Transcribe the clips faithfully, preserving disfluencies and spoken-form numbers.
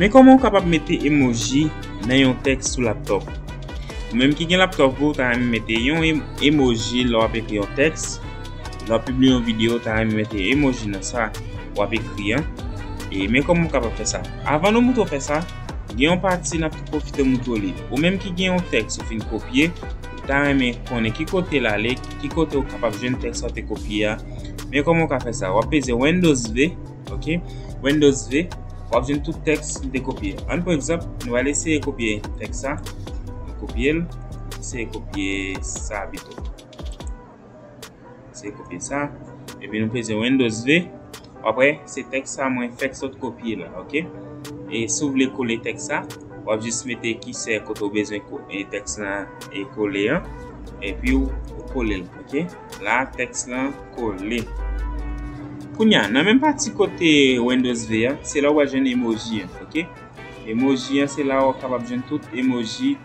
Men kòman w kapab mete emoji nan yon tèks sou laptòp. Ou menm ki gen laptòp ou, ta renmen mete yon em- emoji lè w ap ekri yon tèks, lè w ap pibliye yon videyo, ta renmen mete emoji nan sa w ap ekri an. E men kòman w kapab fè sa. Avan nou moutre w fè sa, gen yon pati n ap tou pwofite moutre w li. Ou menm ki gen yon tèks ou fin kopye, ou ta renmen konnen ki kote l ale, ki kote w kapab jwenn tèks sa w te kopye a. Men kòman w ka fè sa. W ap peze Windows V, ok? Windows V, w ap jwenn tout tèks nou te kopye. Ann pran egzanp, nou al eseye kopye tèks sa. Nou kopye l, eseye kopye sa pito. Eseye kopye sa. Epi nou peze Windows V. Apre, se tèks sa mwen fèk sot kopye la, ok? E si w vle kole tèks sa, w ap jis mete kisè kote w bezwen ko- e tèks lan e kole an. Epi w, w kole l, ok? La, tèks lan kole. Kounye a, nan menm pati kote Windows V a, se la w pral jwenn emoji an, ok? Emoji an, se la w kapab jwenn tout emoji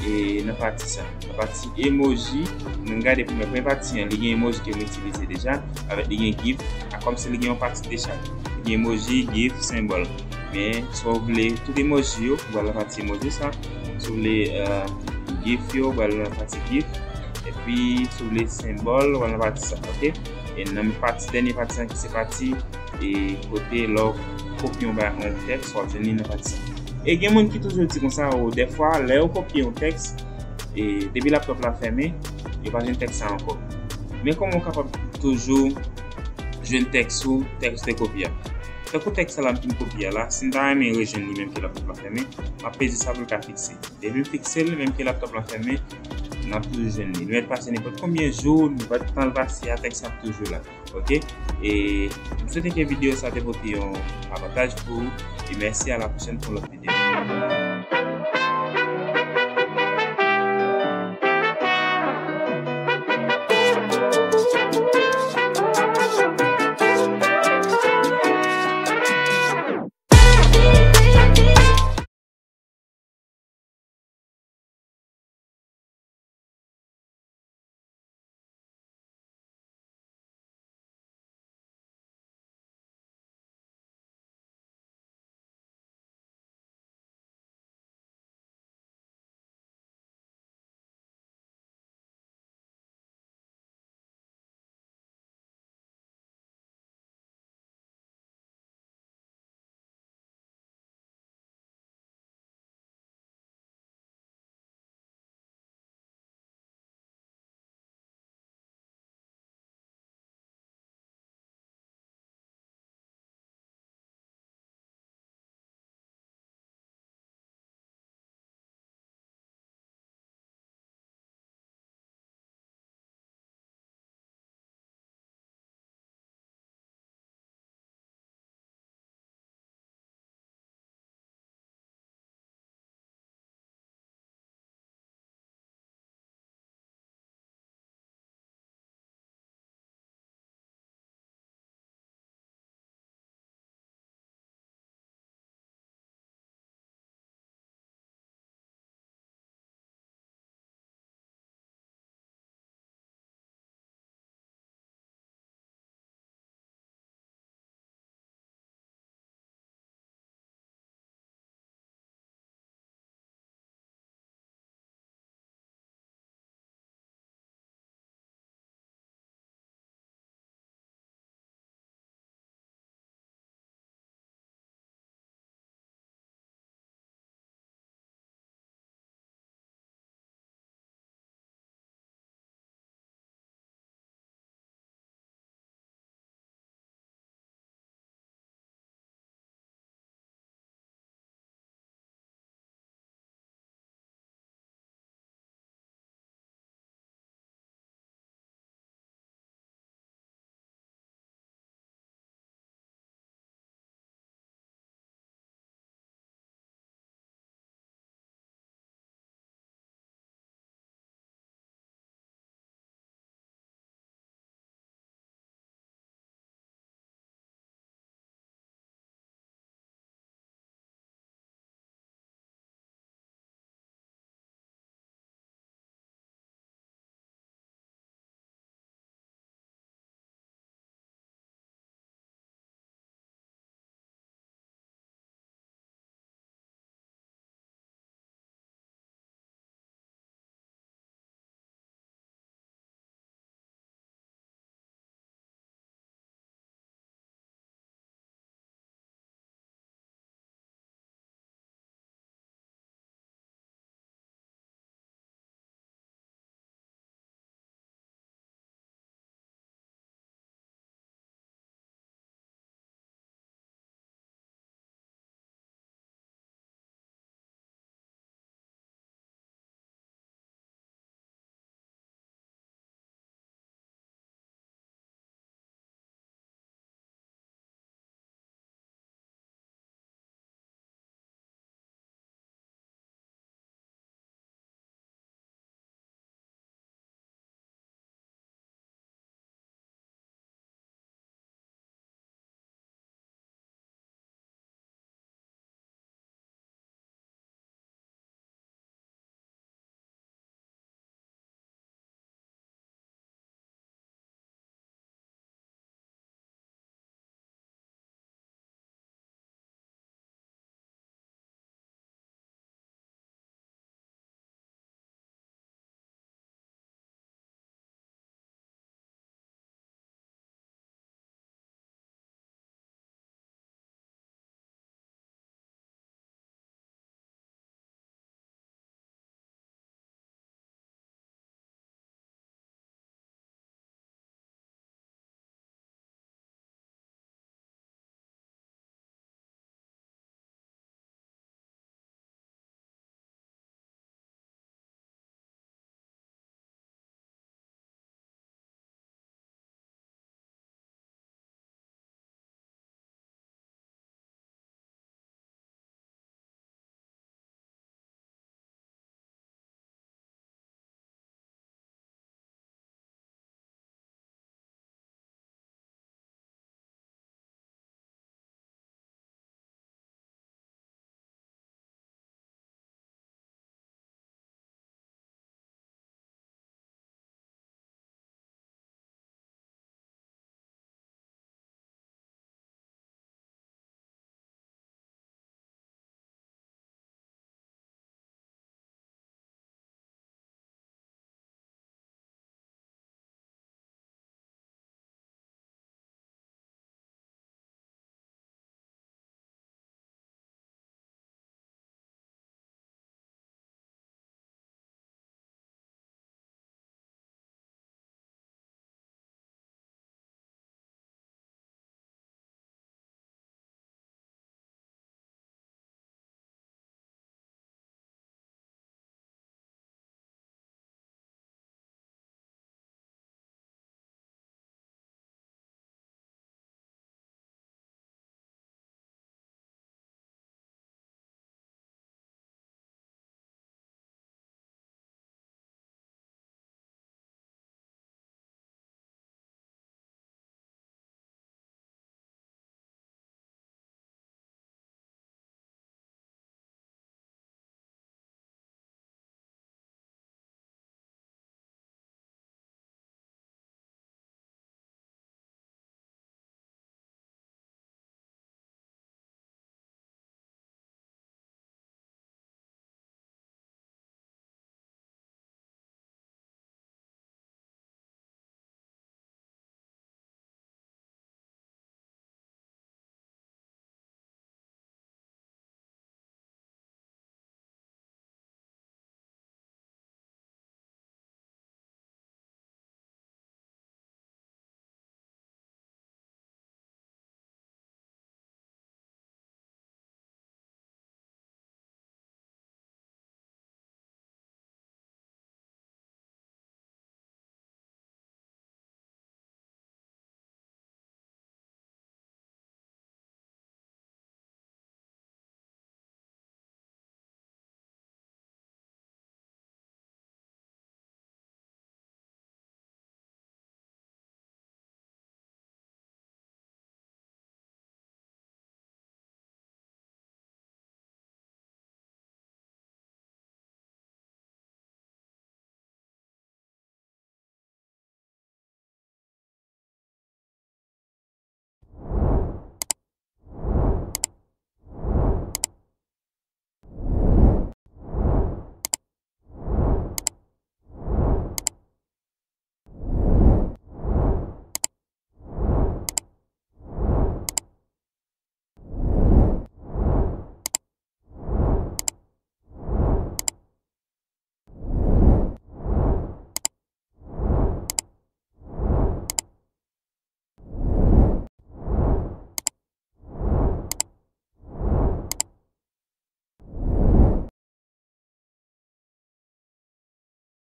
e nan pati sa. Nan pati emoji, nou gade premye, premye pati an, li gen emoji ke m itilize deja, avèk li gen gif, a kòmsi li gen yon pati de chak. Li gen emoji, gif, senbòl. Men, si w vle tout emoji yo, ou pral nan pati emoji sa. Si w vle euh, gif yo, ou pral nan pati gif. Epi, si w vle senbòl, ou pral nan pati sa, ok? E nan pati, dènye pati sa ki se pati e kote lè w kopye yon ba- yon tèks, w ap jwenn li nan pati sa. E gen moun ki toujou di konsa, o, dèfwa, lè yo kopye yon tèks, e depi laptòp la fèmen, yo pa jwenn tèks sa ankò. Men kòman w kapab toujou jwenn tèks ou, tèks ou te kopye a? Tankou tèks sa la m fin kopye a la, si m ta renmen rejwenn li menm ke laptòp la fèmen, m ap peze sa pou l ka fikse. Depi m fikse l, menm ke laptòp la fèmen, n ap toujou jwenn li. Nou mèt pase nenpòt konbyen jou, nenpòt tan l pase a, tèks la ap toujou la. Ok? E m swete ke videyo sa te pote yon avantaj pou ou. E mèsi, a la pwochèn pou lòt